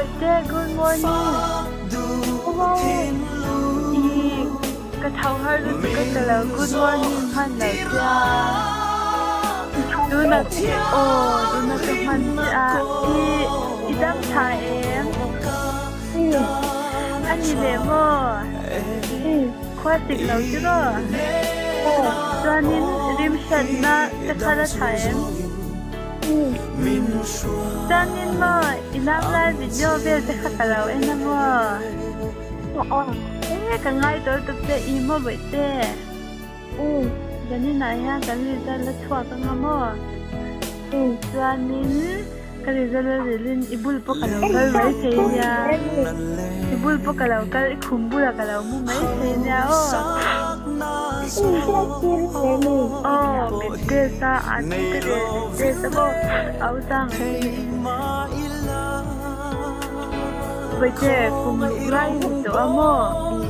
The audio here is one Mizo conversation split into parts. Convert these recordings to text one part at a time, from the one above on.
Bawihte good morning. I ka tho har lutuk a ka lo good morning hman lo che a. Tuna aw tuna ka hman che a i i dam tha em? A ni leh maw? Khua sik lo chu raw? Chuanin rim hriatna te kha la tha em? Chuanin maw i nau lai video vel te kha ka lo en a maw? E ka ngai tawl tuk che i maw bawihte? Zaninah hian kan result a chhuak anga maw? Chuanin ka result a rilin i bul pawh ka lo kal mai thei nia. I bul pawh ka lo kal i khum bulah ka lo mu mai thei nia aw. Aw min test a a ti te leh min test a maw au chang a ti. Vawiche kum ruk lai i ni tawh a maw i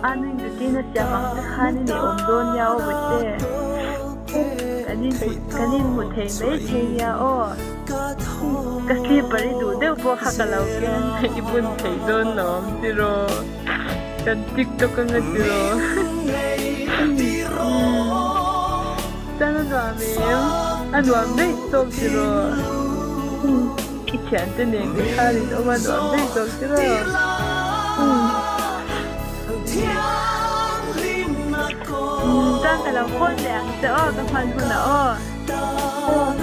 a nui dutin a siam ang te khan i ni awm dawn nia aw vawiche. Kan inhmu kan inhmu thei mai thei nia aw. Ka slipper i duh deuh pawh kha ka lo ken i bun thei dawn lo awm tiraw. Kan tiktok anga tiraw. Chuan a nuam em? A nuam daih zawk tiraw. I thiante nen te khan in awm a nuam daih zawk tiraw. Chuan ka lo phone leh ang che aw ka hman hunah aw. Umm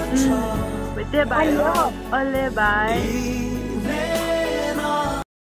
bye bye aw. Awle bye.